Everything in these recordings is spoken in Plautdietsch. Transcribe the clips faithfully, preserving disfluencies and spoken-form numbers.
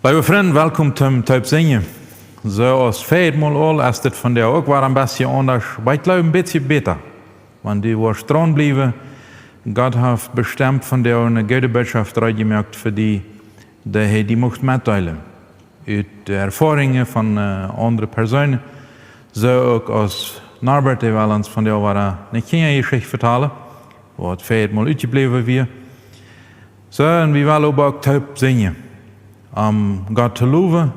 Leewe Frind, welkom toom Toop Sinjen. Soo aus väajet Mol aul es dit vondoag uk wada een bät aundasch, oba ekj jleew een bät bäta. Wan du woascht draun bliewen, Gott haft bestemt vondoag eene goode Botschaft reed jemoakt fa die, dee hee die mucht metdeelen. Ut de Erfoarungen von, äh, aundre Persoonen, soo uk aus Norbert, dee well ons vondoag wada eene Kjinjajeschicht vetalen, waut väajet Mol utjebläwen wia. Soo, un wie wellen uk toop sinjen, om Gott to lowen,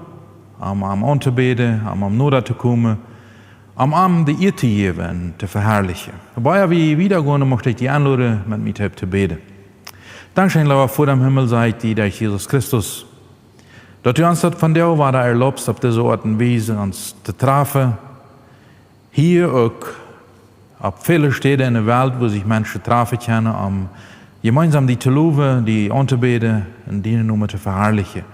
om, om auntobäden, om, om noda to komen, om, om de Ea to jäwen un to veharlichen. Oba ea wie wieda gonen, mucht ekj die enloden, met mie toop to bäden. Dankscheen, leewa Voda em Himmel, saj ekj die derch Jesus Christus, daut du ons daut vondoag wada erlaubst, opp dise Oat un Wies ons to trafen, hia uk opp väle Städen enne Welt, wua sikj Menschen trafen kjennen, om jemeensom die to lowen, die auntobäden un dienen Nomen to veharlichen.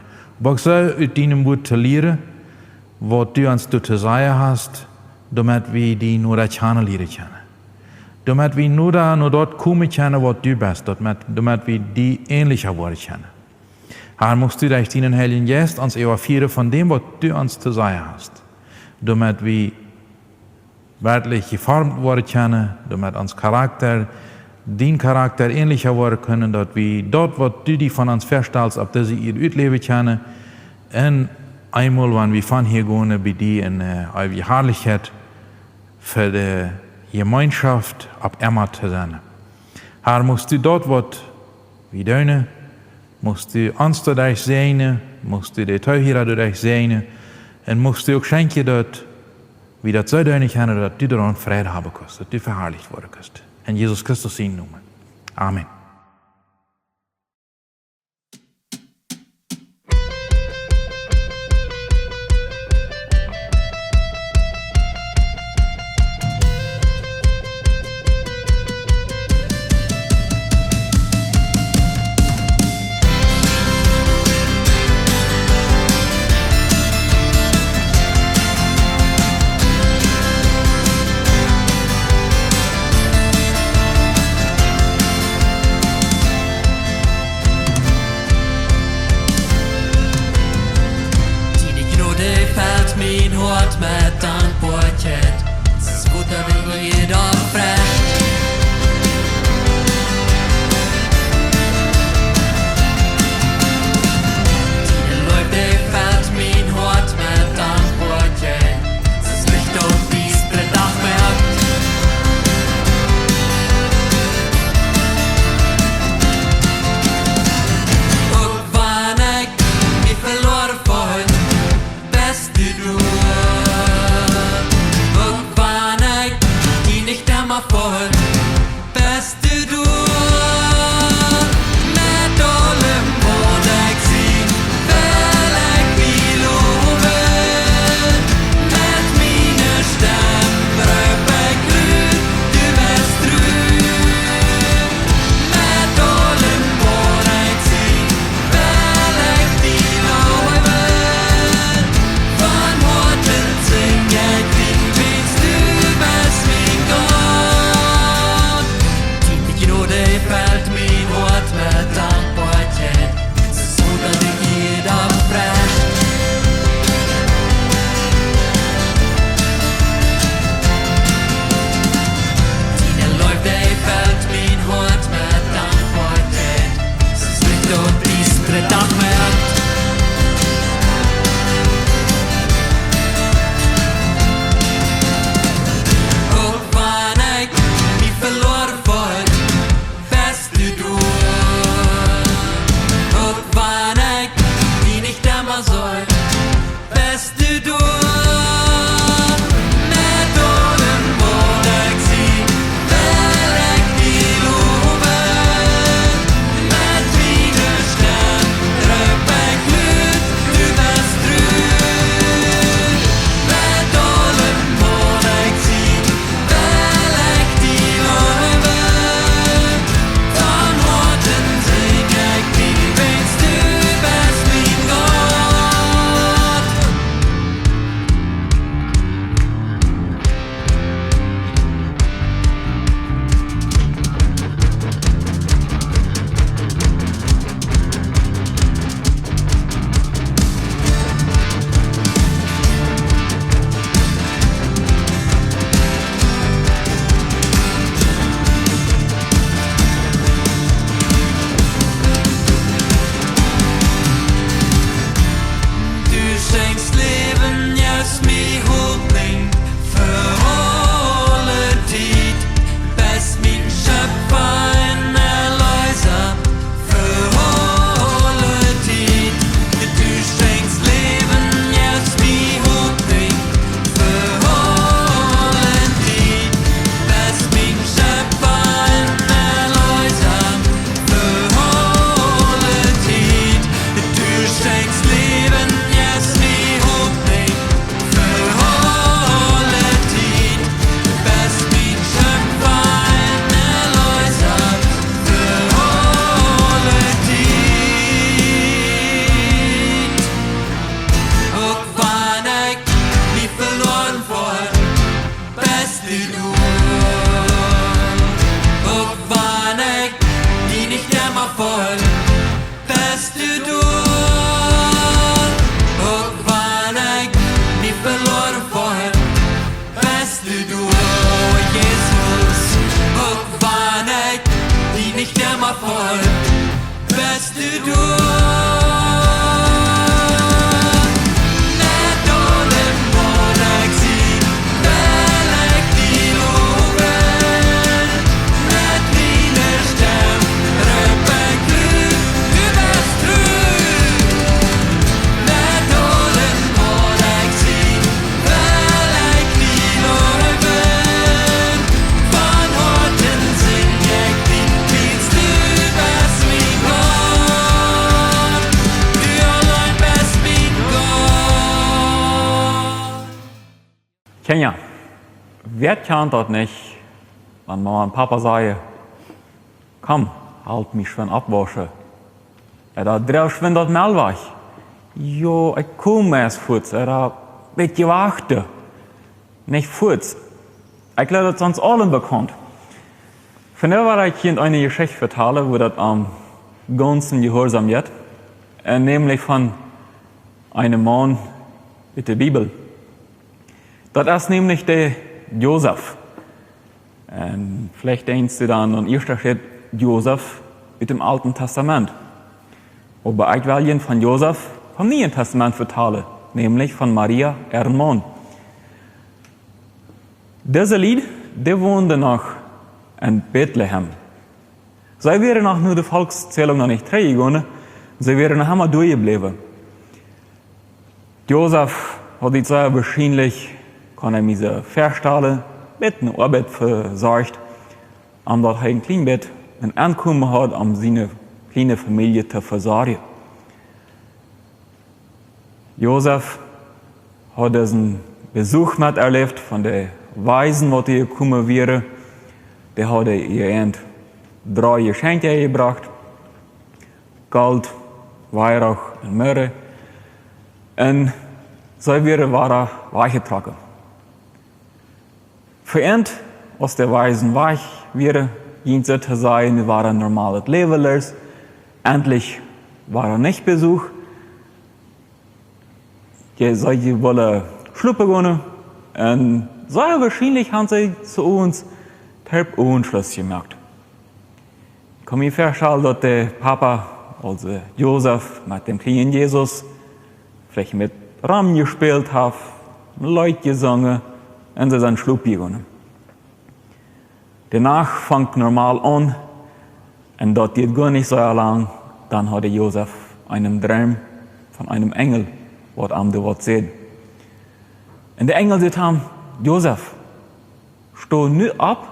Oba uk soo ut dienem Wuat to lieren, waut du ons doa to sajen hast, doamet wie die noda kjanen lieren kjennen. Doamet wie noda no daut komen kjennen, waut du best, doamet, doamet wie die änlicha woaren kjennen. Herr, muchst du derch dienen Heiljen Jeist ons äwafieren von däm, waut du ons to sajen hast, doamet wie werkjlich jeformt woaren kjennen, doamet ons Charakter, dien Charakter änlicha woaren kjennen, daut wie daut, waut du die von ons vestalst, opp dise Ieed utläwen kjennen. Un eemol, wan wie von hia gonen, bie die en, äh, eewje Harlichkjeit fa de Jemeenschoft opp emma to sennen. Herr, muchst du daut, waut wie doonen, muchst du ons doaderch säajnen, muchst du de Toohiera doaderch säajnen, un muchst du uk schenkjen, daut wie daut soo doonen kjennen, daut du doaraun Freid haben kaust, daut du veharlicht woaren kaust. En Jesus Christus sienen Nomen. Amen. Diene Jnod felt mien Hoat met Dankboakjeit. Daut es goot, daut ekj hia doaf fresch. Diene Leew felt mien Hoat met Dankboakjeit. Daut es Licht opp disen Dach moakt. Uk wan ekj mie veloaren feel, best du doa. Uk wan ekj die nich emma feel, best du doa. Met aulem waut ekj sie, well ekj die lowen. Met miene Stemm reep ekj ut, du best tru. Met aulem waut ekj sie, well ekj die lowen. Von Hoaten sinj ekj die Pries, du best mien Gott. Diene Jnod felt mien Hoat met Dankboakjeit. Daut es goot, daut ekj hia doaf fresch. Diene Leew felt mien Hoat met Dankboakjeit. Daut es Licht opp disen Dach moakt. Uk wan ekj mie veloaren feel, best du doa. Uk wan ekj die nich emma see, best du doa. Met aulem waut ekj sie, well ekj die lowen. Met miene Stemm reep Best du doa? Met aulem waut ekj sie, well ekj die lowen. Met miene Stemm roop ekj ut: Du best tru. Met aulem waut ekj sie, well ekj die lowen. Von Hoaten sinj ekj dien Pries, du best mien Gott. Du auleen best mien Gott. Kjinja, wäa kjant daut nich, wan Mama un Papa sajen: Komm, halp mie schwind aufwauschen. Ooda: Droag schwind daut Mell wajch. Jo, ekj kom eascht fuaz. Ooda: Bät wachten. Nich fuaz. Ekj jleew, daut es ons aulem bekaunt. Vondoag well ekj junt eene Jeschicht vetalen, wua daut om gaunzen Jehuarsaum jeit. Un nämlich von eenen Maun ut de Bibel. Daut es nämlich de Josef. Un veleicht denkjst du dan aun ieescht, daut steit Josef ut dem Oolen Tastament. Oba ekj well junt von Josef vom Nieen Tastament vetalen, nämlich von Maria äaren Maun. Dise Lied, dee wonden noch en Betlehem. See wieren noch no de Volkjszielunk noch nich trigjjegonen, see wieren noch emma doa jebläwen. Josef haud sikj sea woarschienlich, kaun ekj mie soo väastalen, met eene Oabeit vesorcht, om daut hee een kjlien bät een Enkomen haud, om siene kjliene Famielje to vesorjen. Josef haud disen Besuch met erläft von de Weisen, waut hia jekomen wieren. Dee hauden an dree Jeschenkja metjebrocht: Golt, Weihrauch un Myrrhe. Un see wieren wada wajchjetrocken. Fa an, aus de Weisen wajch wieren, jinkj daut soo aus wada een normalet Läwen los. Endlich wia nich Besuch. Dee, see wullen schlopen gonen. Un sea woarschienlich hauden see soo ons Terp Oagenschluss jemoakt. Ekj kaun mie väastalen, daut de Papa, aulsoo Josef, met däm kjlienen Jesus veleicht met romjespält haft, een Leet jesungen un see sent schlopen jegonen. De Nacht funk normal aun un daut dieed goanich soo lang, dan haud Josef eenen Droom von eenen Enjel, waut am doa waut säd. Un de Enjel säd am: Josef, sto nu opp,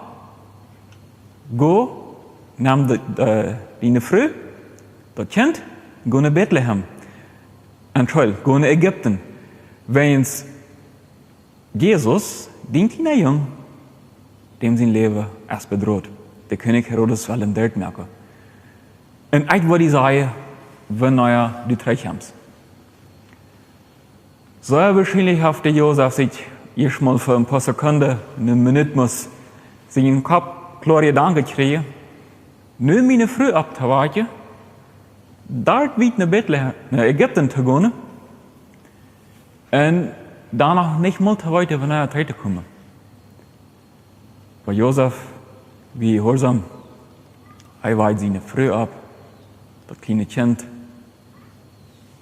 go, nem de, de, diene Fru, daut Kjint, go no Betlehem. Entschuldigung, go no Ägipten. Wiels Jesus, dien kjliena Jung, däm sien Läwen es bedroht. De Kjennich Herodes well am doot moaken. Un ekj woa die sajen, wanea du trigjkjemst. Sea woarschienlich haft de Josef sikj ieescht mol fa een poa Sekunden, eene Minut must, sikj em Kopp kloare Jedanken kjrieen, nu miene Fru opptowakjen, doa wiet no Betlehem, no Ägipten to gonen, un doano nich mol to weeten, wanea trigj to komen. Oba Josef wia jehuarsom, hee wieed siene Fru opp, daut kjliene Kjint,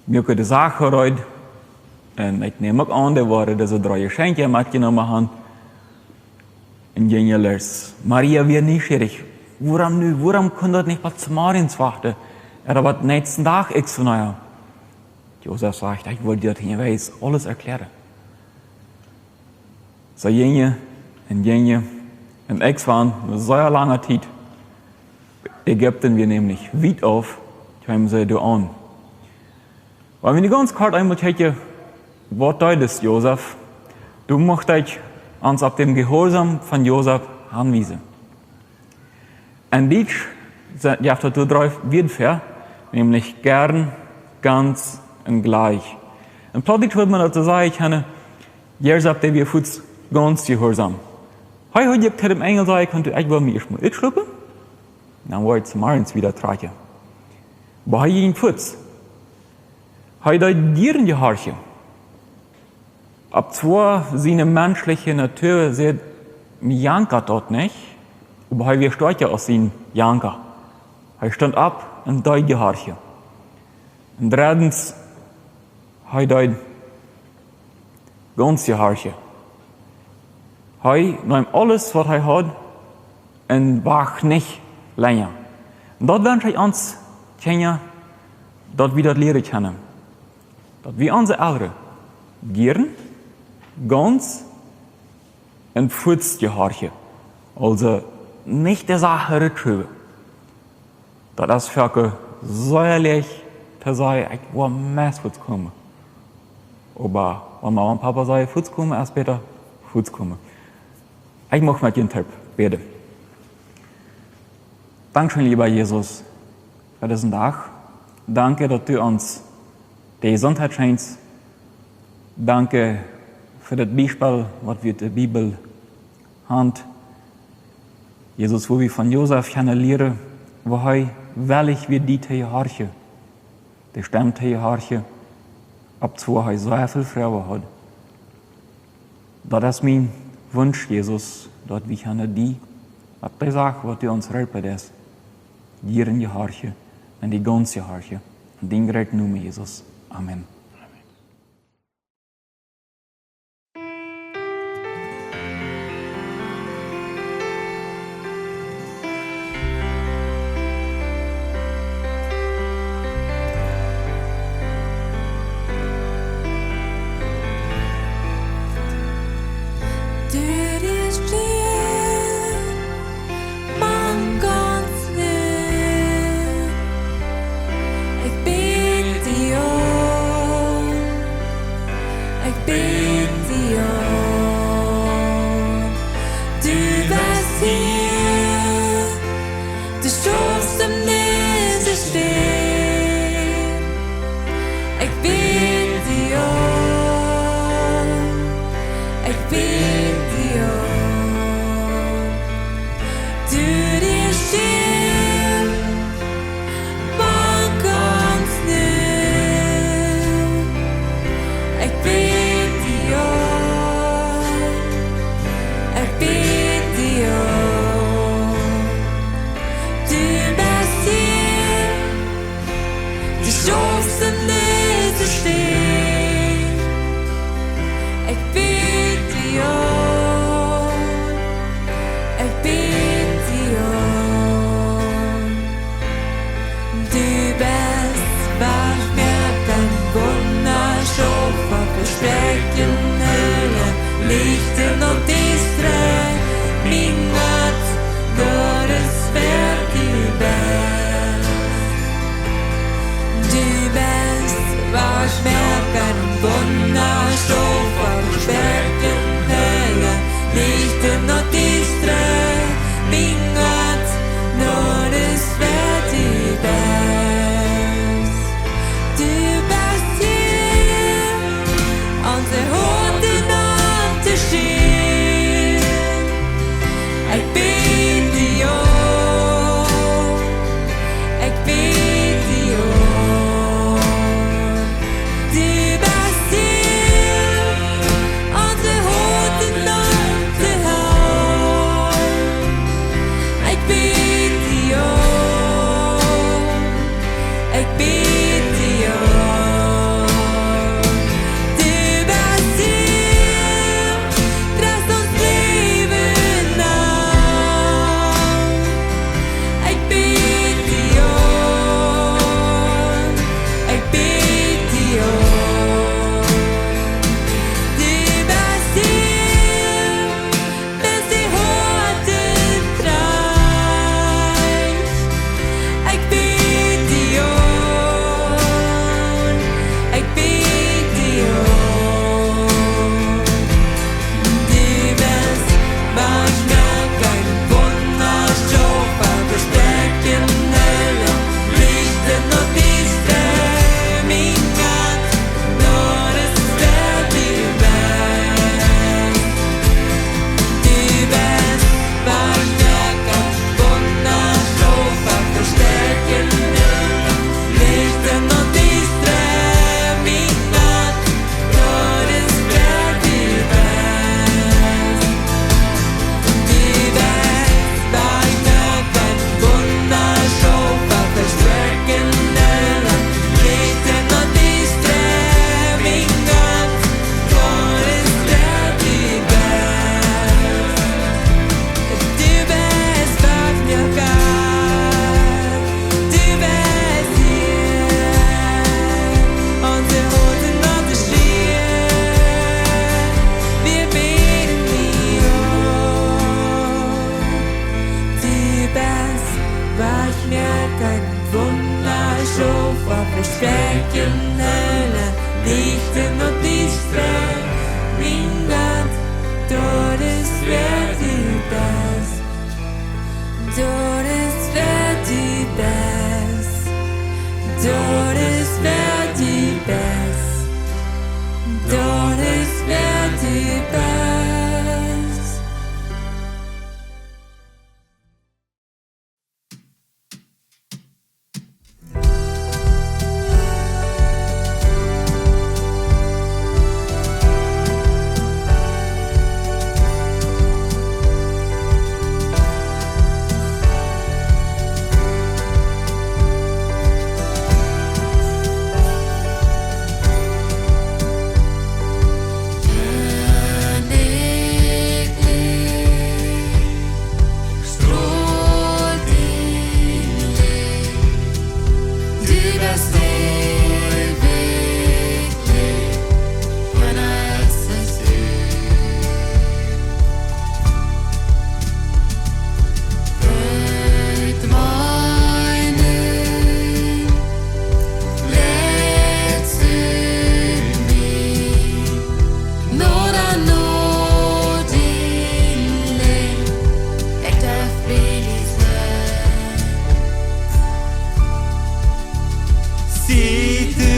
muak de Sachen reed, un ekj näm uk aun, dee wieren dise dree Jeschenkja metjenomen haben. Un jinkj los. Maria wia nieschierich. Wuarom nu? Wuarom kunn daut nich bat zemorjes wachten? Ooda bat näakjsten Dach, ekj saj: Na jo. Josef sajcht: Ekj well die daut hia aules erklären. See jinjen un jinjen un ekj wia ne sea lange Tiet. Ägipten wia nämlich wiet auf, kjeemen see doa aun. Oba wan wie gaunz kort eemol kjikjen, waut deed dis Josef, dan mucht ekj ons opp dän Jehuarsom von Josef aunwiesen. En Dietsch jeft daut doa dree Wieed fa, nämlich gern, gaunz un jlikj. En Plautdietsch wudd maun daut soo sajen kjennen: Josef, dee wia fuaz gaunz jehuarsom. Hee haud uk to däm Enjel sajen kunt: Ekj well mie ieescht mol utschlopen, dan woa ekj zemorjes wada trigj. Oba hee jinkj fuaz. Hee deed jieren jehorchen. Opp zwar siene menschliche Natua säd, mie jankat daut nich, oba hee wia stoakja aus sien Janka. Hee stunt opp un deed jehorchen. Un dreddens, hee deed gaunz jehorchen. Hee neem aules, waut hee haud, un wacht nich lenja. Un daut wensch ekj ons Kjinja, daut wie daut lieren kjennen. Daut wie onse Elren lieren, gaunz un fuaz jehorchen. Aulsoo nich de Sach rutschaufen. Daut es foaken sea leicht to sajen, ekj woa meist fuaz komen. Oba wan Mama un Papa sajen, fuaz komen, es bäta fuaz komen. Ekj mucht met junt toop bäden. Dankscheen, leewa Jesus, fa disen Dach. Dank, daut du ons de Jesuntheit schenkjst. Dank fa daut Biespel, waut wie ut de Bibel haben. Jesus, woo wie von Josef kjennen lieren, woo hee wellich wia die to jehorchen, de Stemm to jehorchen, opp daut hee soo väl Froagen haud. Daut es mien Wunsch, Jesus, daut wie kjennen die, opp de Sach, waut du ons roopen deist, lieren jehorchen un die gaunz jehorchen. En dienen jrooten Nomen, Jesus. Amen. Dit es Lied, Mann, gaunz nich. Ekj bäd die aun, ekj bäd die aun. Du best hia, du stootst en dise Städ. Ekj bäd die aun, ekj bäd die aun. Du, du stieescht, Mann, gaunz nich. Ekj bäd die aun, ekj bäd die aun. Du best hia, du stootst en dise Städ. Ekj bäd die aun, ekj bäd die aun. Du best Wajchmoaka, Wundaschaufa, Vespräakjen, Heela, Licht un Diestasch. Mien Gott, daut es wäa du best. Du best Wajchmoaka, Wundaschaufa, Vespräakjen, Heela, Licht un Diestasch. Mien Gott, daut es wäa du best. Du best hia, onse Hoat en onse Städ. Ekj bäd die aun, ekj bäd die aun. Du best hia, Jemöle, Licht un daut Licht fällt, mien Gott, daut es wäa du best. Daut es wäa du best. Daut es wäa du best. Daut es wäa du best. Strohl dien Licht, du best ewig Licht, wann es du. Ut meinen letzten Licht. Noda, noda, ekj darf bie die sennen. Sie du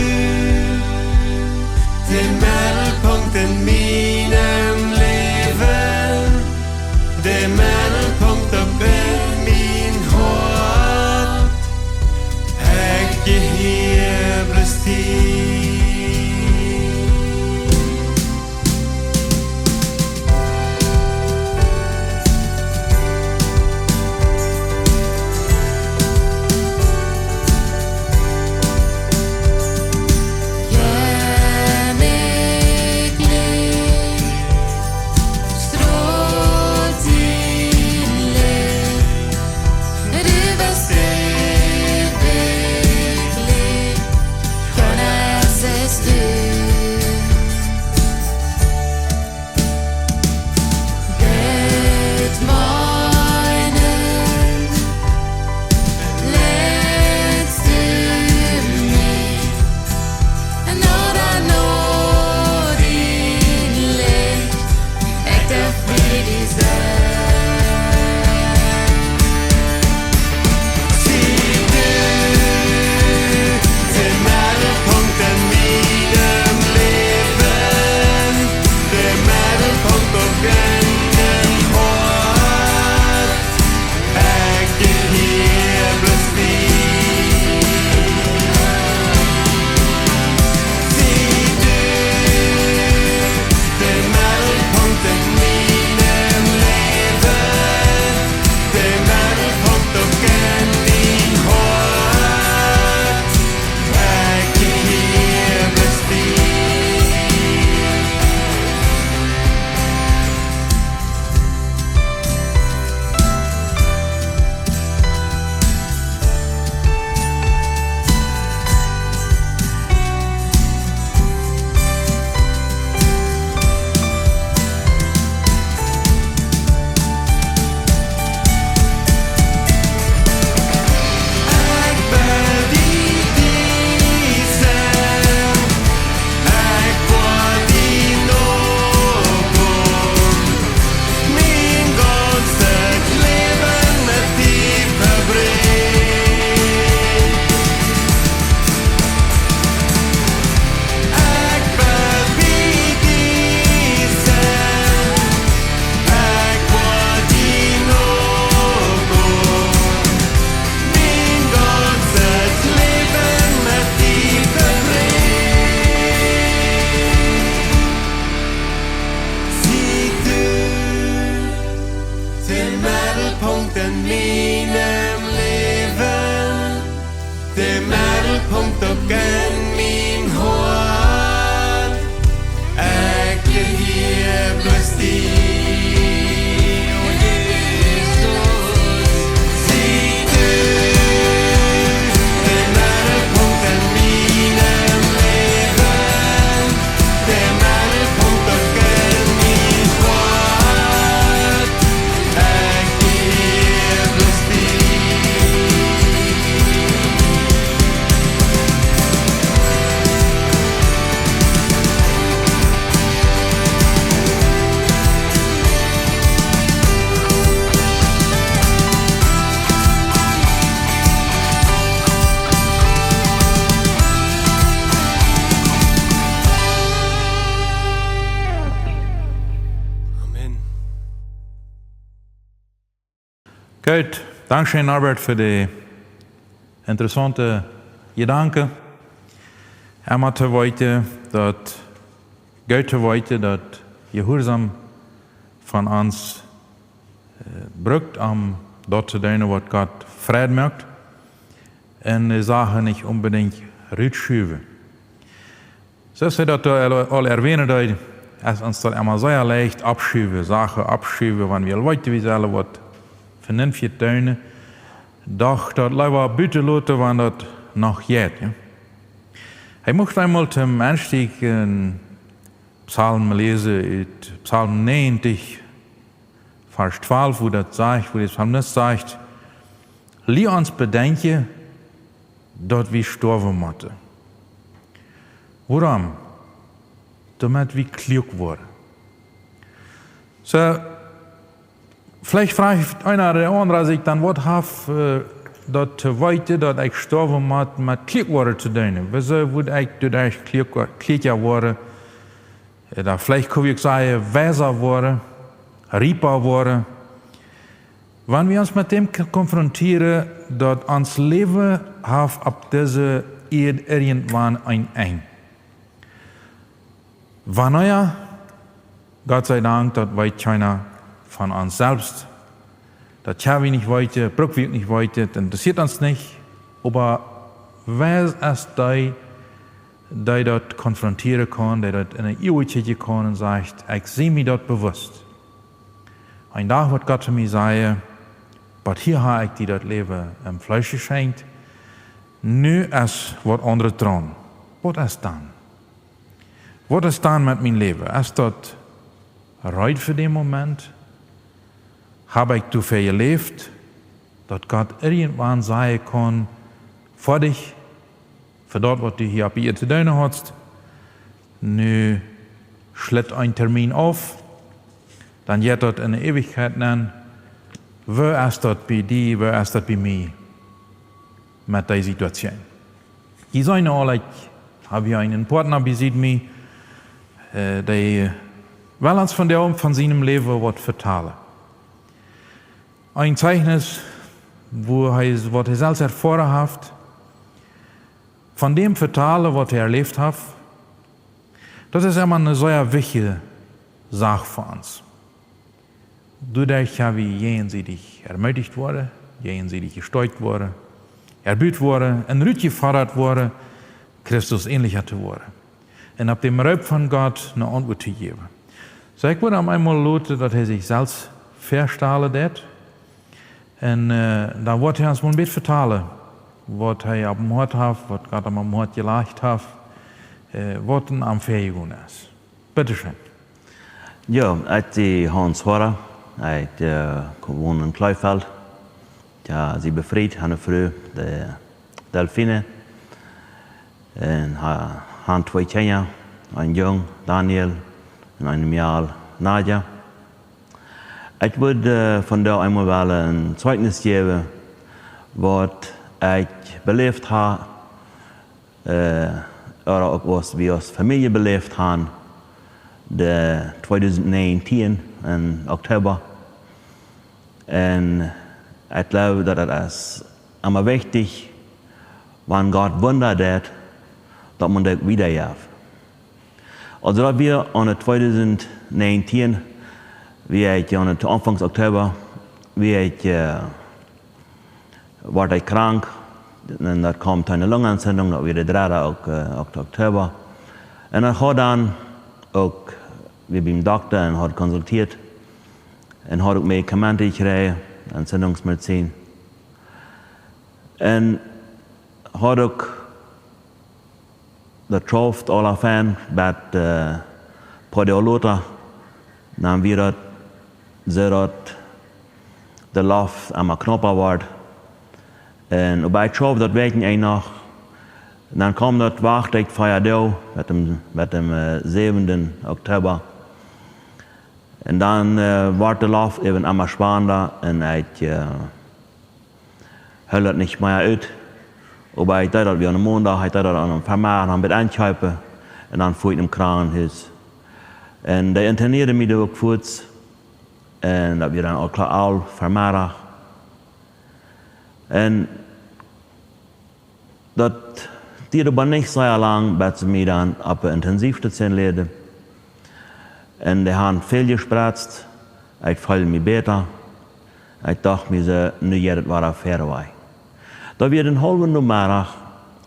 de Middelpunkt en mienem Läwen, de Middelpunkt opp en mien Hoat, ekj jehia bloos die. Goot, dankscheen Norbert fa de interessaunte Jedanken. Emma to weeten daut, goot to weeten daut Jehuarsaum von ons brukt, om daut to doonen waut Gott Freid moakt, un de Sachen nich onbedinjt rutschuwen. Soo aus wie daut aul erwähnen deeden, es ons daut emma sea leicht oppschuwen, Sachen oppschuwen, wan wie aul weeten, wie sellen waut Venunftjet doonen, doch daut leewa buten loten, wan daut noch jeit, jo. Ekj mucht eemol toom Enstieekj en Psalm läsen, ut Psalm näajentich, Varsch twalf, wua daut sajcht, wua de Psalmist sajcht: Lia ons bedenkjen, daut wie stoawen motten. Wuarom? Doamet wie kluak woaren. Soo, veleicht froagt eena ooda aundra sikj dan: Waut haft daut to weeten, daut ekj stoawen mott, met kluak woaren to doonen? Wuarom mott ekj doaderch kluak woaren? Ooda veleicht kunn wie uk sajen, weisa woaren, riepa woaren. Wan wie ons met däm konfrontieren, daut ons Läwen haft opp dise Ieed irjentwan een Enj. Wanea? Gott sei Dank, daut weet kjeena von ons selfst. Daut ha wie nich weeten, bruck wie nich weeten, daut interessieet ons nich. Oba wäa es dee, dee daut konfrontieren kaun, dee daut en de Uagen kjikjen kaun un sajcht: Ekj sie mie daut bewust. Een Dach woat Gott to mie sajen: Bat hia ha ekj die daut Läwen em Fleesch jeschenkjt, nu es waut aundret draun. Waut es dan? Waut es dan met mien Läwen? Es daut reed fa dän Moment? Hab ekj doafäa jeläft, daut Gott irjentwan sajen kaun: Foadich, fa daut waut du hia opp Ieed to doonen hast, nu schlitt een Termin auf, dan jeit daut en de Eewichkjeit nenn. Woo es daut bie die, woo es daut bie mie met dee Situation? Jie seenen aul, ekj hab hia eenen Partner bie mie, dee well ons vondoag von sienem Läwen waut vetalen. Een Zeichnis, wua hee, waut hee selfst erfoaren haft, von däm vetalen, waut hee erläft haft, daut es emma ne sea wichtje Sach fa ons. Doaderch kjenn wie jäajensiedich ermutigt woaren, jäajensiedich jestoakjt woaren, erbuut woaren un rutjefodat woaren, Christus änelja to woaren un opp däm Roop von Gott ne Auntwuat to jäwen. Soo, ekj wudd am eemol loten, daut hee sikj selfst väastalen deit. Un dan woat hee ons mol een bät vetalen, waut hee opp em Hoat haft, waut Gott am opp em Hoat jelajcht haft, waut en am väajegonen es. Bitte scheen. Jo, ekj sie Hans Hoara. Ekj won en Kleefeld. Jo, sie befriet, ha ne Fru, de Delfine. Un ha twee Kjinja, een Jung, Daniel, un eene Mejal, Nadja. Ekj wudd vondoag eemol wellen en Zeichnis jäwen, waut ekj beläft ha, ooda uk waut wie aus Famielje beläft han, de tweedusent näajentieen en Oktober. Un ekj jleew, daut daut es emma wichtich, wan Gott Wunda deit, daut maun daut wieda jeft. Aulsoo daut wia aun de tweedusent näajentieen, wia ekj aun de Aunfangs Oktober, wia ekj, wort ekj krank, un daut kaum to ne Lungenentzündung, daut wia de dredde Oktober. Un ekj haud dan uk, wia biem Dokta un haud konsultieet un haud uk Medikamenten jekjräajen, Entzündungsmedizin. Un haud uk daut schauft aula fein, bat poa Doag lota, dan wia daut soo, daut de Loft emma knaupa wort. Un oba ekj schauft daut Wäakjenenj noch. Dan kaum daut Wachtenj fa Doag, bat däm säwenden Oktober. Un dan wort de Loft äwen emma schwanda un ekj hilt daut nich mea ut. Oba ekj deed daut wia aun de Mondach, ekj deed daut aun de Vemeddach, dan bät enkjeepen un dan fua ekj nom Krankenhus. Un dee internieeden mie doa uk fuats. Un daut wia dan aul kloa, aul Vemeddach. Un daut dieed oba nich sea lang, bat see mie dan opp de Intensivstation läden. Un dee hauden väl jespretzt. Ekj feeld mie bäta. Ekj docht mie soo, nu jeit et wada wieda wajch. Daut wia een haulwen Nomeddach,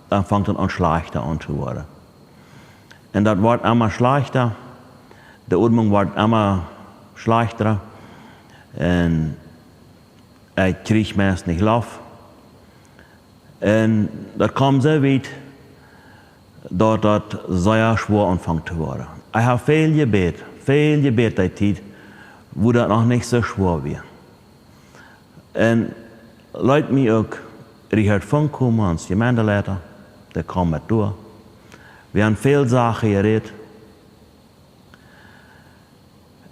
dan funk et aun schlajchta aun to woaren. Un daut wort emma schlajchta. De Odmunk wort emma schlajchta. Un ekj kjrieech meist nich Loft. Un daut kjeem soo wiet, daut daut sea schwoa aunfunk to woaren. Ekj hab väl jebät, väl jebät dee Tiet, wua daut noch nich soo schwoa wia. Un leet mie uk Richard Funk komen aus Jemeindeleiter, dee kjeem met doa. Wie haben väl Sachen jerät.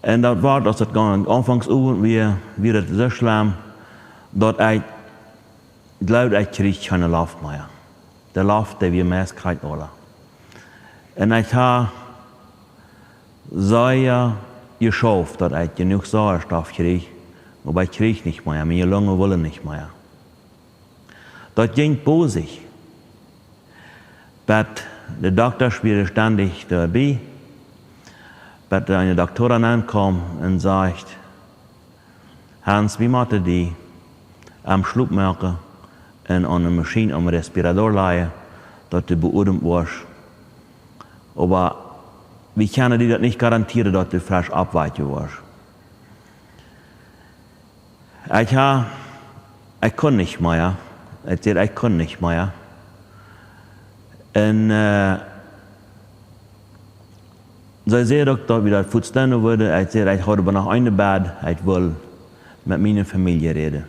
Un daut wort, aus et gaunz aunfangs Owent wia, wia et soo schlemm, daut ekj jleewd, ekj kjrieech kjeene Loft mea. De Loft, dee wia meist krakjt aula. Un ekj hab sea jeschauft, daut ekj jenuach Sauerstoff kjrieech, oba ekj kjrieech nich mea, miene Lungen wullen nich mea. Daut jinkj bosich. Bat de Dokta wia stendich doabie, bat eene Doktorin aunkjeem un säd: "Hans, wie motten die aum Schlauch moaken un aun eene Maschien aum Respirator lajen, daut du beodemt woascht. Oba wie kjennen die daut nich garantieren, daut du fresch oppwaken woascht." Ekj ha, ekj kunn nich mea. Ekj säd, ekj kunn nich mea. Un, äh, see säd uk, daut wie daut fuaz doonen wudden. Ekj säd, ekj haud oba noch een Bad, ekj wull met miene Famielje räden.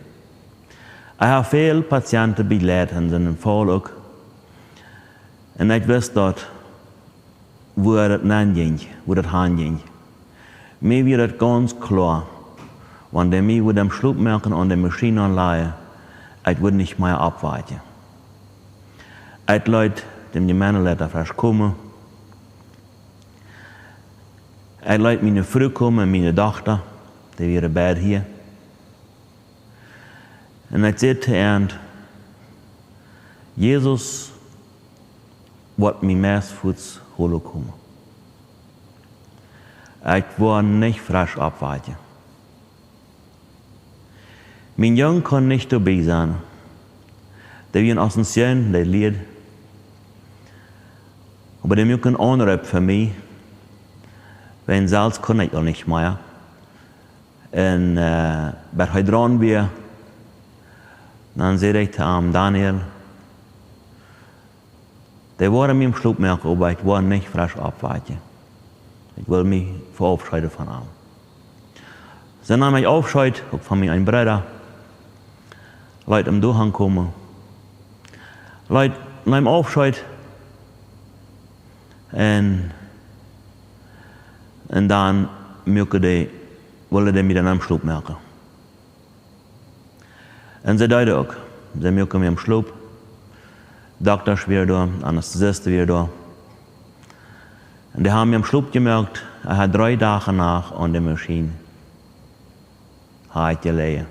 Ekj hab väl Patienten bejleit en soon Faul uk. Un ekj wist daut, wua daut nenjinkj, wua daut hanjinkj. Mie wia daut gaunz kloa, wan dee mie wudd aum Schlauch moaken un de Maschien aunlajen, ekj wudd nich mea oppwaken. Ekj leet dän Jemeindeleiter fresch komen. Ekj leet miene Fru komen un miene Dochta, dee wieren beid hia. Un ekj säd to an: "Jesus woat mie meist fuaz holen komen. Ekj woa nich fresch oppwaken." Mien Jung kunn nich doabie sennen. Dee wia en Asunción, dee lieed. Oba dee muak eenen Aunroop fa mie, wiels selfst kunn ekj aul nich mea. Un, äh, bat hee draun wia, dan säd ekj to am: "Daniel, dee woaren mie aum Schlauch moaken, oba ekj woa nich fresch oppwaken. Ekj well mie veaufscheeden von am." See neem ekj Aufscheet, uk von mienen Brooda. Leet am doa hankomen. Leet, neem Aufscheet. Un, un dan muaken dee, wullen dee mie dan aum Schlauch moaken. Un see deeden uk. See muaken mie aum Schlauch. Dokta wia doa, Anästhesist wia doa. Un dee haben mie aum Schlauch jemoakt. Ekj haud dree Doag un Nacht aun de Maschien haud ekj jeläajen.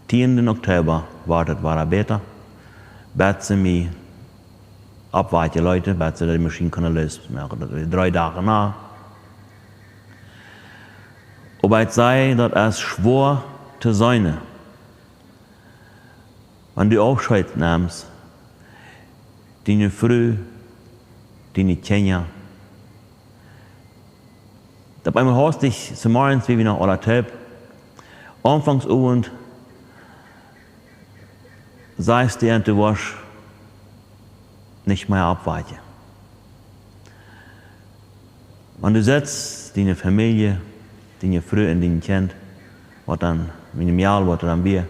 Tienden Oktober wort et wada bäta. Bat see mie oppwaken leeten, bat see de Maschien kunnen loosmoaken. Daut wia dree Doag un Nacht. Oba ekj säd, daut es schwoa to sennen. Wan du Aufscheet nemst, diene Fru, diene Kjinja. Opp eemol haustich, zemorjes, wie wie noch aula toop. Aunfangs Owent, sajchst du an, du woascht nich mea oppwaken. Wan du sitst, diene Famielje, diene Fru un dien Kjint, waut dan, miene Mejal, waut dan wia,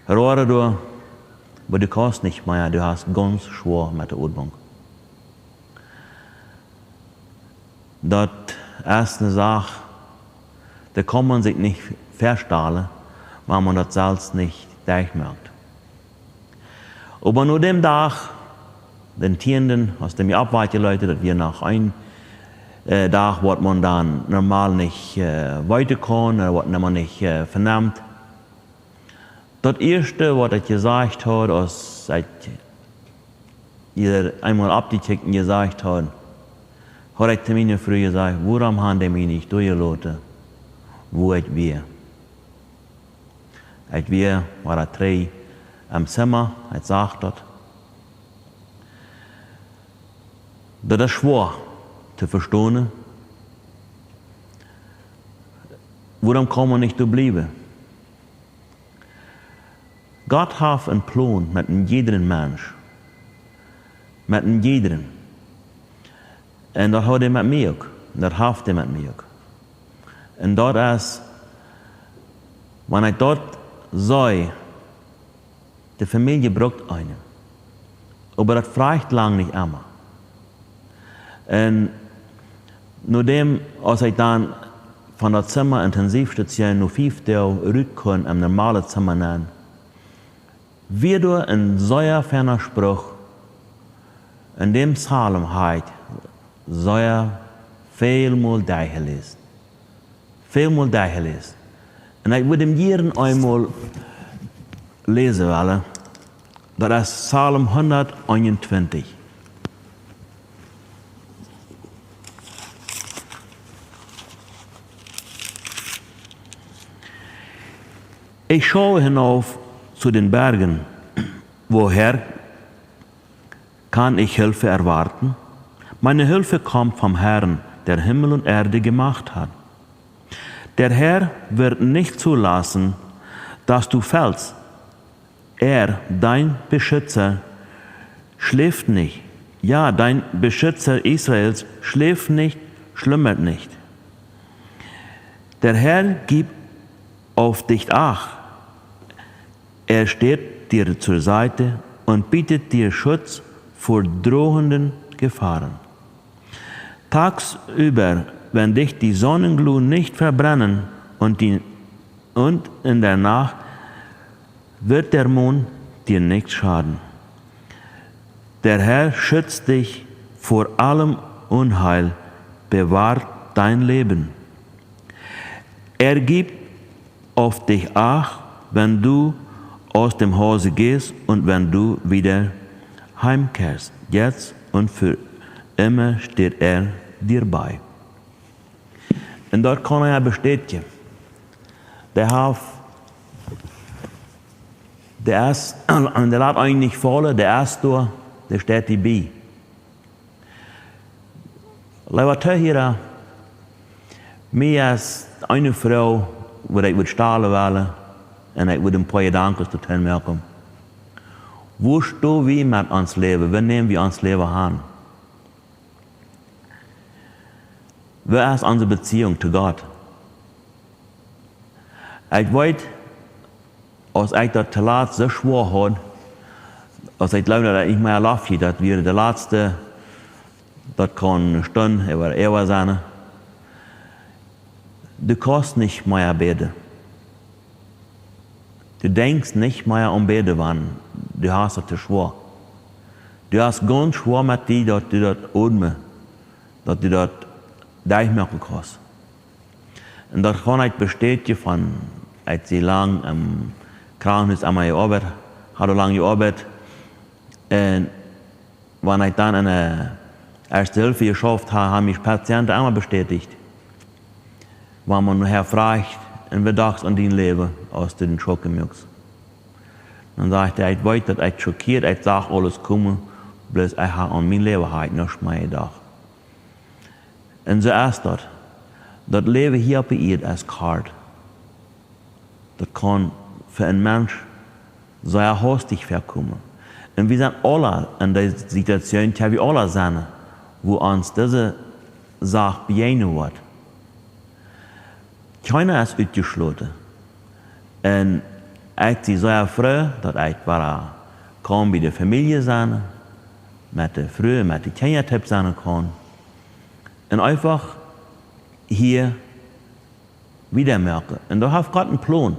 roaren doa, oba du kaust nich mea, du hast gaunz schwoa met de Odmunk. Daut es eene Sach, dee kaun maun sikj nich väastalen, wan maun daut selfst nich derchmoakt. Oba no däm Dach, dän tienden, aus dee mie oppwaken leeten, daut wia noch een, äh, Dach, waut maun dan normal nich, äh, weeten kaun, ooda waut maun nich, äh, venemt. Daut ieeschte, waut ekj jesajcht haud, aus ekj hia eemol oppjekjikjt un jesajcht haud, haud ekj to miene Fru jesajcht: "Wuarom haben dee mie nich doa jeloten, wua ekj wia?" Ekj wia, wia trigj em Zimma, ekj sach daut. Daut es schwoa to vestonen. Wuarom kaun maun nich doa bliewen? Gott haft een Plon met een jiedren Mensch. Met een jiedren. Un daut haft hee met mie uk. Daut haft hee met mie uk. Un daut es, wan ekj daut saj, de Famielje brukt eenen. Oba daut rieekjt lang nich emma. Un nodäm, aus ekj dan von daut Zimma Intensivstation no fief Doag rut kunn em normalen Zimma nenn, wia doa een sea feina Spruch, en däm Psalm haud ekj sea väl mol derchjeläst. Väl mol derchjeläst. Un ekj wudd am jieren eemol läsen wellen. Daut es Psalm hundateenuntwintich. Ich schaue hinauf zu den Bergen. Woher kann ich Hilfe erwarten? Meine Hilfe kommt vom Herrn, der Himmel und Erde gemacht hat. Der Herr wird nicht zulassen, dass du fällst. Er, dein Beschützer, schläft nicht. Ja, dein Beschützer Israels schläft nicht, schlummert nicht. Der Herr gibt auf dich acht. Er steht dir zur Seite und bietet dir Schutz vor drohenden Gefahren. Tagsüber, wenn dich die Sonnenglut nicht verbrennen und, die, und in der Nacht wird der Mond dir nicht schaden. Der Herr schützt dich vor allem Unheil, bewahrt dein Leben. Er gibt auf dich acht, wenn du aus dem Hause gehst und wenn du wieder heimkehrst. Jetzt und für immer steht er dir bei. Un daut kaun ekj bestätjen. Dee haft, dee es, un dee lat eenen nich faulen, dee es doa, dee steit die bie. Leewa Tohiera, mie es eene Froag, waut ekj wudd stalen wellen, un ekj wudd een poa Jedanken doatoo moaken. Woo stonen wie met ons Läwen? Woo näm wie ons Läwen aun? Woo es onse Beziehung to Gott? Ekj weet, aus ekj daut toolatst soo schwoa haud, aus ekj jleewd, daut ekj nich mea laufen kunn, daut wia de latste, daut kunn eene Stund ooda ewa sennen. Du kaust nich mea bäden. Du denkjst nich mea aun bäden, wan du hast daut too schwoa. Du hast gaunz schwoa met die, daut du daut odmen, daut du daut derchmoaken kaust. Un daut kaun ekj bestätjen von, ekj sie lang em Krankenhus emol jeoabeit, haud lang jeoabeit. Un wan ekj dan enne Erste Hilfe jeschauft haud, haben mie Patienten emol bestätjt, wan maun nohäa fruach: "Un waut dochst aun dien Läwen, aus du dän Schock muakst?" Dan säd ekj: "Ekj weet, daut ekj schockieet, ekj sach aules komen, bloos ekj haud aun mien Läwen haud ekj nuscht mea jedocht." Un soo es daut. Daut Läwen hia oppe Ieed es kort. Daut kaun fa een Mensch sea hastich väakomen. Un wie sent aula en dee Situatioon, kjenn wie aula sennen, wua ons dise Sach bejäajnen woat. Kjeena es utjeschloten. Un ekj sie sea froo, daut ekj wada kaun bie de Famielje sennen, met de Fru, met de Kjinja toop sennen kaun. Un eefach hia wieda moaken. Un doa haft Gott een Plon.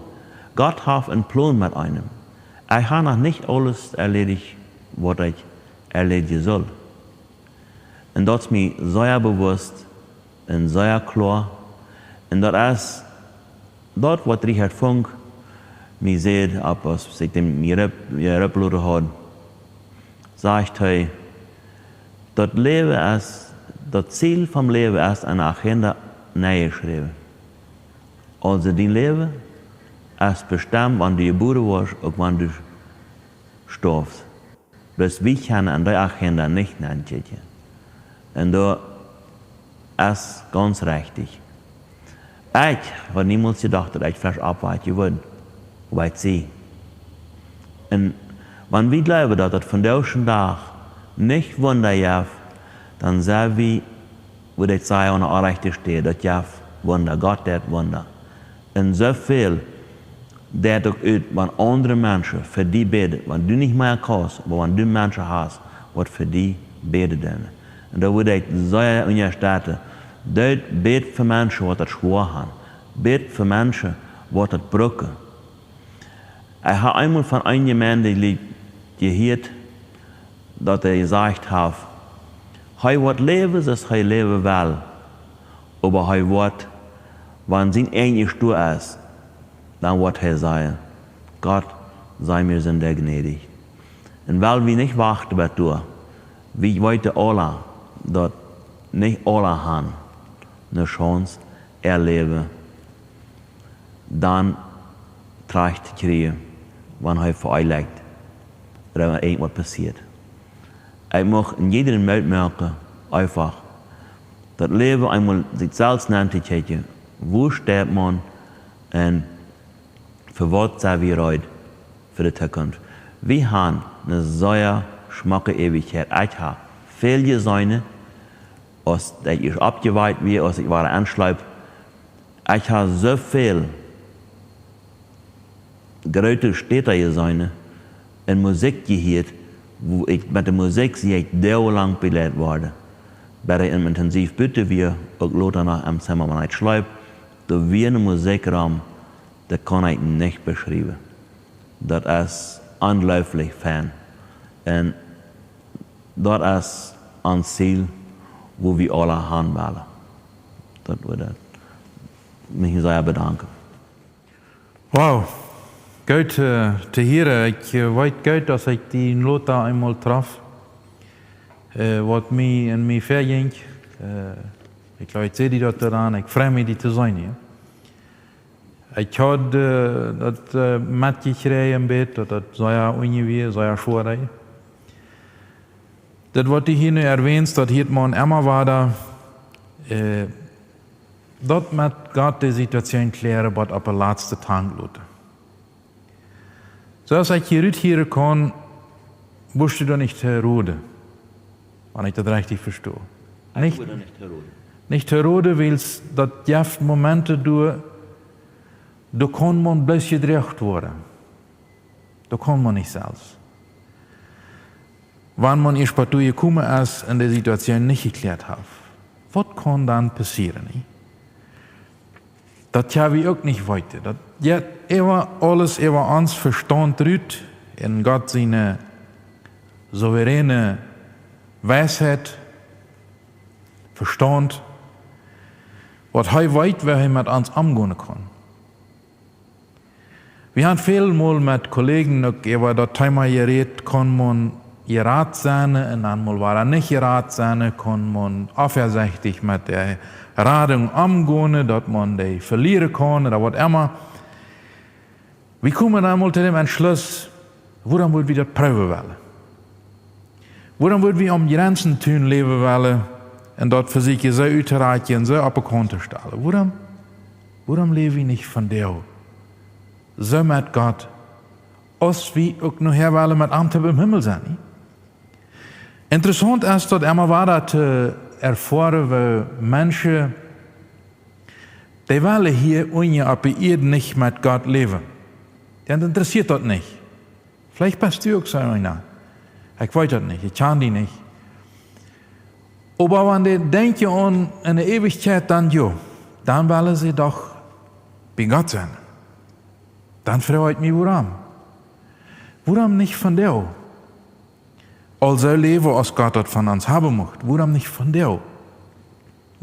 Gott haft een Plon met eenem. Ekj hab noch nich aules erledigt, waut ekj erledige sull. Un daut es mie sea bewusst un sea kloa. Un daut es daut, waut Richard Funk mie säd, opp aus ekj dän mie rep-, mie reploden haud, sajcht hee: "Daut Läwen es, daut Ziel vom Läwen es enne Agenda nenjeschräwen. Aulsoo dien Läwen es bestemt, wan du jebuaren woascht, uk wan du stoafst. Bloos wie kjennen aun dee Agenda nich nenkjikjen." Un daut es gaunz rajcht. Ekj haud niemols jedocht, daut ekj fresch oppwaken wudd, oba ekj sie. Un wan wie jleewen, daut daut vondoag dän Dach nich Wunda jeft, dan sent wie, woo ekj säd, aun de orrajchte Städ. Daut jeft Wunda, Gott deit Wunda. Un soo väl deit uk ut, wan aundre Menschen fa die bäden, wan du nich mea kaust, oba wan du Menschen hast, waut fa die bäden doonen. Un doa wudd ekj sea unjastetten, daut bät fa Menschen, waut daut schwoa haben. Bät fa Menschen, waut daut brucken. Ekj hab eemol von een Jemeentelied jehieet, daut hee jesajcht haft, hee woat läwen, soo aus hee läwen well, oba hee woat, wan sien Enj jestoawen es, dan woat hee sajen: "Gott, sie mir Sünda gnädig." Un wiels wie nich wachten bat doa, wie weeten aula, daut nich aula haben ne Chance, äa Läwen dan trajcht to kjrieen, wan hee veleicht ooda irjentwaut passieet. Ekj mucht en jieda Moot moaken, eefach daut Läwen eemol sikj selfst nenn to kjikjen, woo steit maun un fa waut sent wie reed fa de Tookunft. Wie haben ne sea schmocke Eewichkjeit. Ekj hab väl jeseenen, aus ekj ieescht oppjewakt wia, aus ekj wada enschleep. Ekj hab soo väl groote Städa jeseenen un Musikj jehieet, woo ekj met de Musikj sie ekj doagelang belieet worden. Bat ekj em Intensiv buten wia, uk lota noch em Zimma, wan ekj schleep, doa wia ne Musikj rom, daut kaun ekj nich beschriewen. Daut es onjleeflich fein. Un daut es ons Ziel, wua wie aula han wellen. Daut wudd ekj mie sea bedanken. Wow, goot, äh, to hieren. Ekj, äh, weet goot, aus ekj die en Lothar eemol trof, äh, waut mie en mie väajinj. Äh, ekj jleew, ekj säd die daut doa aun, ekj frei mie, die to seenen, jo. Ekj haud, äh, daut, äh, metjekjräajen, een bät, daut daut sea unjen wia, sea schwoa wia. Daut, waut du hia nu erwähnst, daut hieet maun emma wada, äh, daut met Gott de Situation kjlieren, waut opp de latste Tank loten. Soo aus ekj hia rut hieren kaun, best du doa nich to roden, wan ekj daut rajcht vesto. Ekj nich, wia doa nich to roden. Nich to roden, wiels daut jeft Momenten doa, doa kaun maun bloos jedroagen woaren. Doa kaun maun nich selfst. Wan maun ieescht bat doa jekomen es un de Situation nich jekjliat haft, waut kaun dan passieren, nä? Daut kjenn wie uk nich weeten. Daut jeit äwa aules, äwa ons Vestaunt rut, en Gott siene souveräne Weisheit, Vestaunt, waut hee weet, woo hee met ons omgonen kaun. Wie han väl mol met Kollegen uk äwa daut Thema jerät, kaun maun jerat sennen un dan mol wada nich jerat sennen, kaun maun onviesechtich met de Radunk omgonen, daut maun dee velieren kaun ooda waut emma. Wie komen dan mol to däm Entschluss, wuarom wudd wie daut proowen wellen? Wuarom wudd wie aum Grenzen tun läwen wellen un daut vesieekjen soo uttorakjen, soo opp de Kaunt to stalen? Wuarom, wuarom läw wie nich vondoag soo met Gott, aus wie uk nohäa wellen met am toop em Himmel sennen, nä? Interessaunt es daut emma wada to erfoaren, woo Menschen, dee wellen hia unjen opp de Ieed nich met Gott läwen. Dee interessieet daut nich. Veleicht best du uk soo eena. Ekj weet daut nich, ekj kjan die nich. Oba wan dee denkjen aun enne Eewichkjeit, dan jo, dan wellen see doch bie Gott sennen. Dan froag ekj mie, wuarom? Wuarom nich vondoag? Aulsoo läwen, aus Gott daut von ons haben mucht. Wuarom nich vondoag?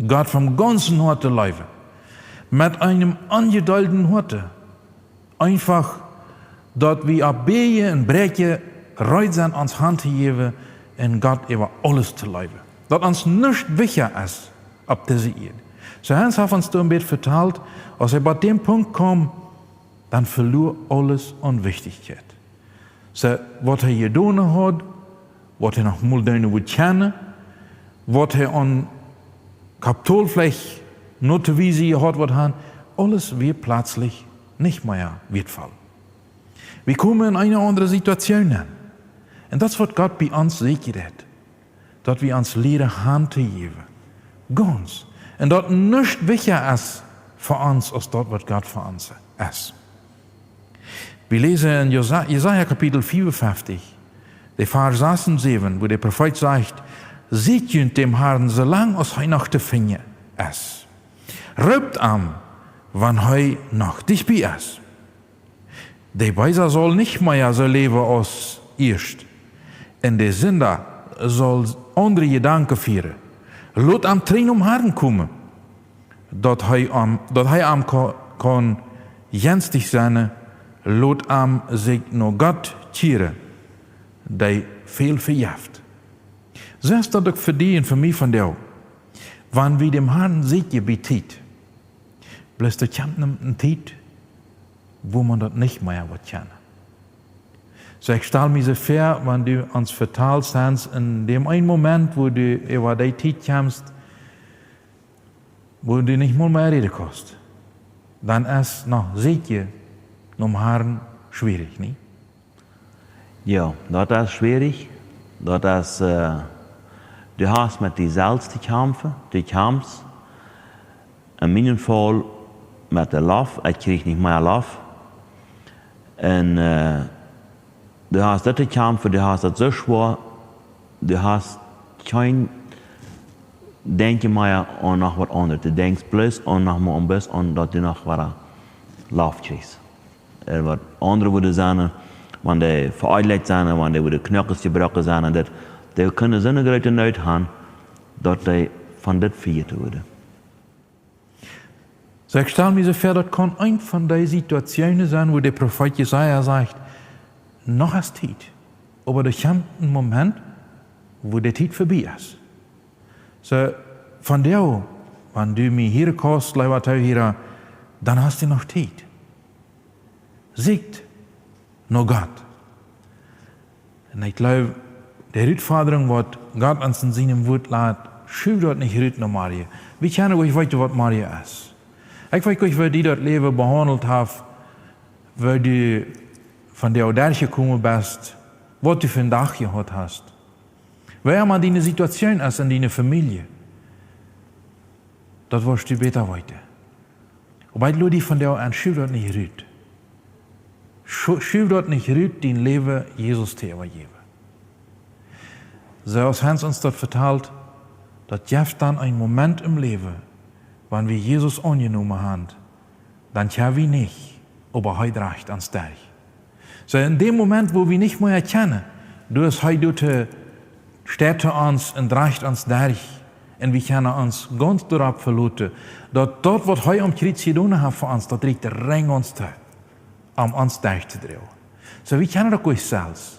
Gott von gaunzem Hoaten leewen. Met eenem onjedeelden Hoaten. Eenfach Daut wie opp Bieeje un Bräakje reed sent, ons Haunt to jäwen un Gott äwa aules to leewen. Daut ons nuscht wichtja es opp dise Ieed. Soo Hans haft ons doa een bät vetalt, aus hee bie dän Punkt kjeem, dan veloa aules aun Wichtichkjeit. Soo, waut hee jedonen haud, waut hee noch mol doonen wudd kjennen, waut hee aun Kapital veleicht noch to wiesen jehaut wudd haben, aules wia pletslich nich mea wieetvoll. Wie komen en eene aundre Situation aun. Un daut es, waut Gott bie ons secha deit. Daut wie ons lieren Haunt to jäwen. Gaunz. Un daut nuscht wichtja es fa ons aus daut, waut Gott fa ons es. Wie läsen en Jesa-, Jesaja Kapitel vea un feftiech, de Varsch sas un säwen, wua de Profeet sajcht: Sieekjt junt däm Harn, soo lang aus hee noch to finjen es. Roopt am, wan hee noch dicht bie es. De Beesa saul nich mea soo läwen aus ieescht, un de Sinda saul aundre Jedanken fieren. Lot am trigj nom Harn komen, daut hee am, daut hee am ka-, kaun jenstich sennen. Lot am sikj no Gott kjieren, dee väl vejeft. Soo es daut uk fa die un fa mie vondoag. Wan wie däm Harn sieekjen bie Tiet, bloos doa kjemt eene Tiet, wua maun daut nich mea woat kjennen. Soo, ekj stal mie soo väa, wan du ons vetalst, Hans, en däm eenen Moment, wua du äwa dee Tiet kjemst, wua du nich mol mea räden kaust, dan es noch sieekjen nom Harn schwierich, nich? Jo, daut es schwierich. Daut es, äh, du hast met die selfst to kjamfen, du kjamfst. En mienen Faul met de Loft, ekj kjrieech nich mea Loft. Un, äh, du hast daut to kjamfen, du hast daut soo schwoa, du hast kjeen Denkjen mea aun noch waut aundret. Du denkjst bloos aun noch mau aun, bloos aun daut du noch wada Loft kjrichst. Äh, waut aundre wudden sennen, wan dee veeajelt sennen, wan dee wudden Knoakes jebroaken sennen, daut, dee kunnen soone groote Noot haben, daut dee von dit vejäten wudden. Soo, ekj stal mie soo väa, daut kaun eene von dee Situationen sennen, wua de Profeet Jesaja sajcht: Noch es Tiet. Oba doa kjemt een Moment, wua de Tiet verbie es. Soo, vondoag, wan du mie hieren kaust, leewa Toohiera, dan hast du noch Tiet. Sieekjt no Gott. Un ekj jleew, de Rutfodrunk, waut Gott ons en sien Wuat lat, schuw daut nich rut no morjen. Wie kjennen nich weeten, waut morjen es. Ekj weet nich, woo die daut Läwen behaundelt haft, woo du vondoag derchjekomen best, waut du vondoag jehaut hast. Woo emma diene Situation es en diene Famielje, daut woascht du bäta weeten. Oba ekj lod die vondoag aun, schuw daut nich rut. Schu-, schuw daut nich rut, dien Läwen Jesus to äwajäwen. Soo aus Hans ons daut vetalt, daut jeft dan een Moment em Läwen, wan wie Jesus aunjenomen haben, dan kjenn wie nich, oba hee drajcht ons derch. Soo, en däm Moment, wua wie nich mea kjennen, doa es hee doa, steit hee ons un drajcht ons derch. Un wie kjennen ons gaunz doaropp veloten, daut daut, waut hee aum Kjriez jedonen haft fa ons, daut rieekjt rein ons too, om ons derchtodroagen. Soo, wie kjennen daut nich selfst.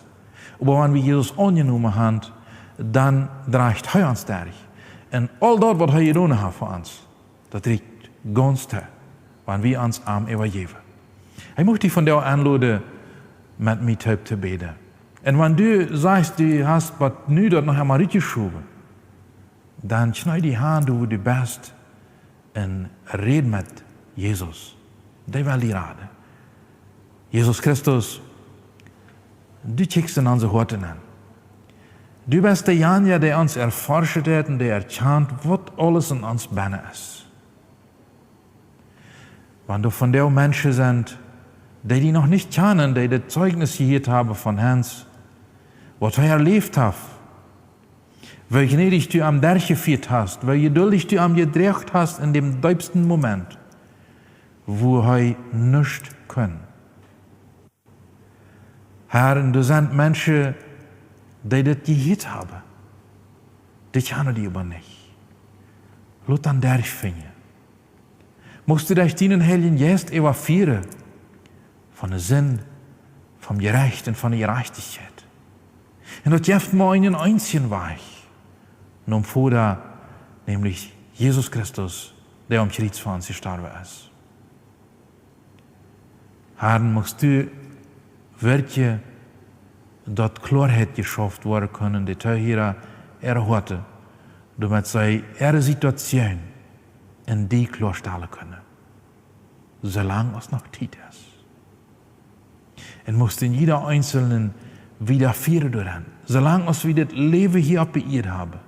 Oba wan wie Jesus aunjenomen haben, dan drajcht hee ons derch. Un aul daut, waut hee jedonen haft fa ons, daut rieekjt gaunz too, wan wie ons am äwajäwen. Ekj mucht die vondoag aunloden, met mie toop to bäden. Un wan du sajchst, du hast waut nu daut noch emol rutjeschowen, dan kjnee die han, doa wua du best, un räd met Jesus. Dee well die raden. Jesus Christus, du kjikjst en onse Hoaten nenn. Du best deejanja, dee ons erforschen deit un dee erkjant, waut aules en ons bennen es. Wan doa vondoag Menschen sent, dee die noch nich kjanen, dee daut Zeijnis jehieet haben von Hans, waut hee erläft haft, woo jnädich du am derchjefieet hast, woo jeduldich du am jedroagen hast en däm deepsten Moment, wua hee nuscht kunn. Herr, un doa sent Menschen, dee dit jehieet haben, dee kjanen die oba nich. Lot an derchfinjen. Muchst du derch dienen Heiljen Jeist äwafieren von de Sind, vom Jerecht un von de Jerajchtichkjeit. Un daut jeft mau eenen eensjen Wajch nom Voda, nämlich Jesus Christus, dee aum Kjriez fa ons jestorwen es. Herr, muchst du werkjlich, daut Kloaheit jeschauft woaren kjennen, de Toohiera äare Hoaten, doamet see äare Situation en die kloastalen kjennen, soo lang aus noch Tiet es. Un muchst du jieda eenselnen wieda fieren doaraun, soo lang aus wie dit Läwen hia opp de Ieed haben,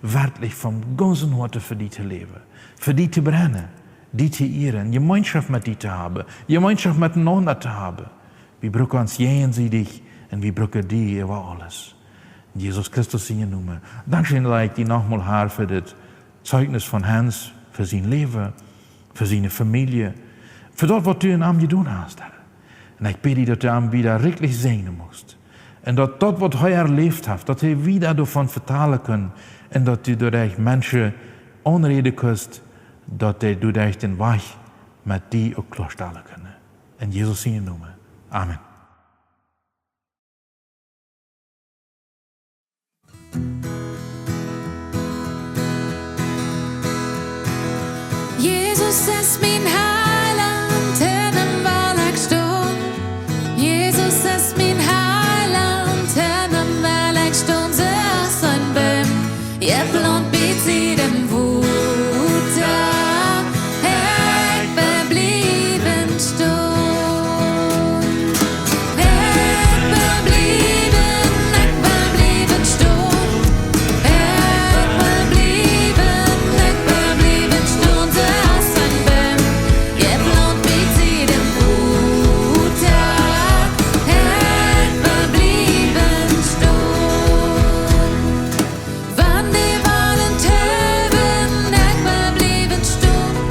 werkjlich von gaunzem Hoaten fa die to läwen, fa die to brennen, die to ieren, Jemeenschoft met die to haben, Jemeenschoft metenaunda to haben. Wie brucken ons jäajensiedich un wie brucken die äwa aules. En Jesus Christus sienen Nomen. Dankscheen, daut ekj die nochmol, Herr, fa dit Zeichnis von Hans, fa sien Läwen, fa siene Famielje, fa daut, waut du en am jedonen hast, Herr. Un ekj bäd die, daut du am wieda rikjlich säajnen muchst. Un daut daut, waut hee erläft haft, daut hee wieda doavon vetalen kaun. Un daut du doaderch Menschen aunräden kaust, daut dee doaderch dän Wajch met die uk kloastalen kjennen. En Jesus sienen Nomen. Amen. Jesus es mien Heilaunt, en am well ekj stonen. Jesus es mien Heilaunt, en am well ekj stonen. Soo aus een Boom, jeplaunt bie Sied em Wota, ekj well bliewen stonen. Ekj well bliewen, ekj well bliewen stonen. Ekj well bliewen, ekj well bliewen stonen. Soo aus een Boom, jeplaunt bie Sied em Wota, ekj well bliewen stonen. Wan de Wellen towen, ekj well bliewen stonen.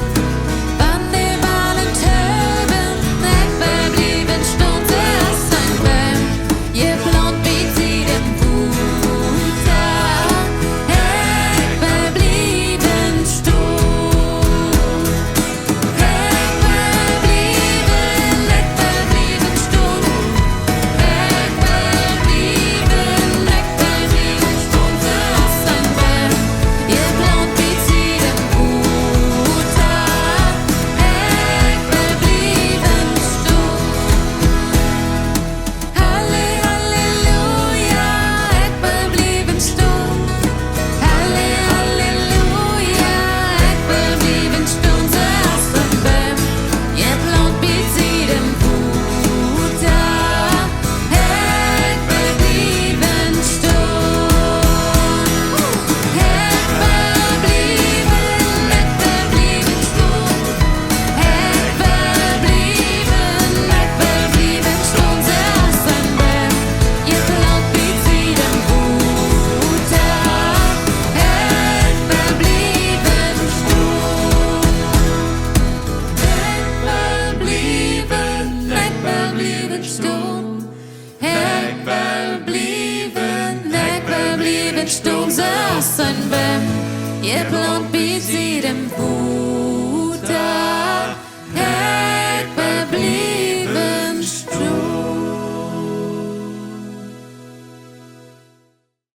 Wan de Wellen towen, ekj well bliewen stonen. Soo aus een Boom, jeplaunt bie Sied em Wota, ekj well bliewen stonen. Ekj well bliewen, ekj well bliewen stonen. Ekj well bliewen, ekj well bliewen stonen. Soo aus een Boom, jeplaunt bie Sied em Wota, ekj well bliewen stonen. Halle-, halleluja, ekj well bliewen stonen. Halle-, halleluja, ekj well bliewen stonen. Soo aus een Boom, jeplaunt bie Sied em Wota, ekj well bliewen stonen. Ekj well bliewen, ekj well bliewen stonen. Ekj well bliewen, ekj well bliewen stonen. Soo aus een Boom, jeplaunt bie Sied em Wota, ekj well bliewen stonen. Ekj well bliewen, ekj well bliewen stonen. Ekj well bliewen, ekj well bliewen stonen. Soo aus een Boom, jeplaunt